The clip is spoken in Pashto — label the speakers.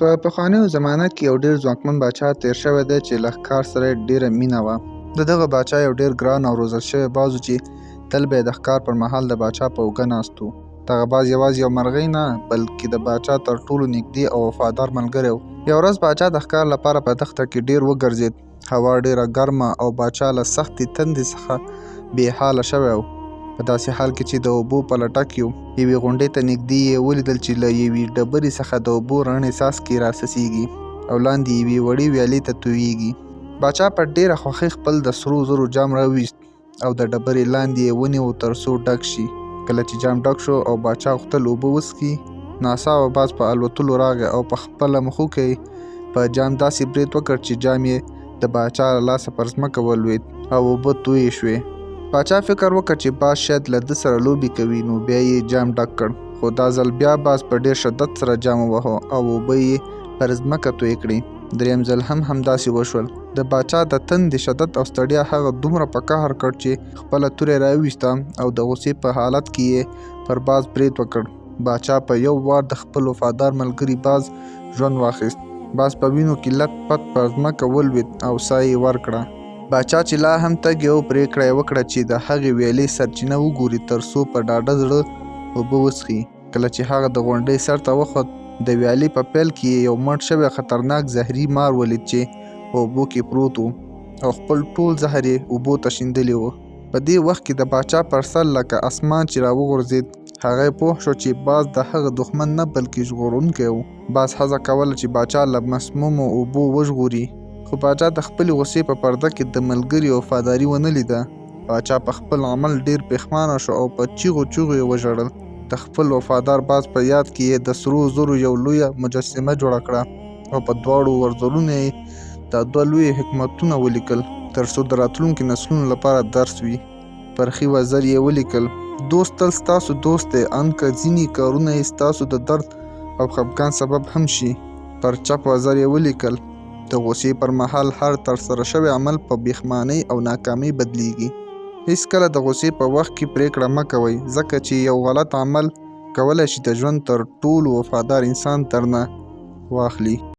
Speaker 1: په پخوانیو زمانه کې یو ډېر ځواکمن باچا تېر شوی دی چې له ښکار سره یې ډېره مینه وه. د دغه باچا یو ډېر ګران او روزل شوی باز و چې تل به یې د ښکار پر مهال د باچا په اوږه ناست و. دغه باز یوازې یو مرغۍ نه، بلکې د باچا تر ټولو نږدې او وفادار ملګری و. یوه ورځ باچا د ښکار لپاره په دښته کې ډېر وګرځېد. هوا ډېره ګرمه او باچا له سختې تندې څخه بې حاله شوی و. په داسې حال کې چې د اوبو په لټه کې و، یوې غونډۍ ته نږدې یې ولیدل چې له یوې ډبرې څخه د اوبو رڼې څاڅکي راڅڅېږي او لاندې یوې وړې ویالې ته تویېږي. باچا په ډېره خوښۍ خپل د سرو زرو جام راوویست او د ډبرې لاندې یې ونیو تر څو ډک شي. کله چې جام ډک شو او باچا غوښتل اوبه وڅښي، ناڅاپه باز په الوتلو راغی او په خپله مښوکه یې په جام داسې برید وکړ چې جام یې د باچا له لاسه پر ځمکه ولوېد او اوبه تویې شوې. باچا فکر وکړ چې باز شاید له ده سره لوبې کوي، نو بیا یې جام ډک کړ. خو دا ځل بیا باز په ډېر شدت سره جام وواهه او اوبه یې پر ځمکه تویې کړې. دریم ځل هم همداسې وشول. د باچا د تندې شدت او ستړیا هغه دومره په قهر کړ چې خپله توره یې راوویسته او د غوسې په حالت کې یې پر باز برید وکړ. باچا په یو وار د خپل وفادار ملګري باز ژوند واخیست. باز په وینو کې لت پت پر ځمکه ولوېد او ساه یې ورکړه. باچا چې لا هم تږی و، پرېکړه یې وکړه چې د هغې ویالې سرچینه وګوري تر څو په ډاډه زړه اوبه وڅښي. کله چې هغه د غونډۍ سر ته وخوت، د ویالې په پیل کې یې یو مړ شوی خطرناک زهري مار ولید چې په اوبو کې پروت و او خپل ټول زهر یې اوبو ته شیندلي و. په دې وخت کې د باچا پر سر لکه اسمان چې راوغورځېد. هغه پوه شو چې باز د هغه دښمن نه بلکې ژغورونکی و. باز هڅه کوله چې باچا له مسمومو اوبو وژغوري، خو باچا د خپلې غوسې په پرده کې د ملګري وفاداري ونه لیده. باچا په خپل عمل ډېر پښېمانه شو او په چیغو چیغو یې وژړل. د خپل وفادار باز په یاد کې یې د سرو زرو یو لویه مجسمه جوړه کړه او په دواړو وزرونو یې دا دوه لوی حکمتونه ولیکل تر څو د راتلونکي نسلونو لپاره درس وي. پر ښي وزر یې ولیکل: دوست تل ستاسو دوست دی، ان که ځینې کارونه یې ستاسو د درد او خپګان سبب هم شي. پر چپ وزر یې ولیکل: د غوسې پر مهال هر ترسره شوی عمل په پښېمانۍ او ناکامۍ بدلېږي. هېڅکله د غوسې په وخت کې پرېکړه مه کوئ، ځکه چې یو غلط عمل کولای شي د ژوند تر ټولو وفادار انسان درنه واخلي.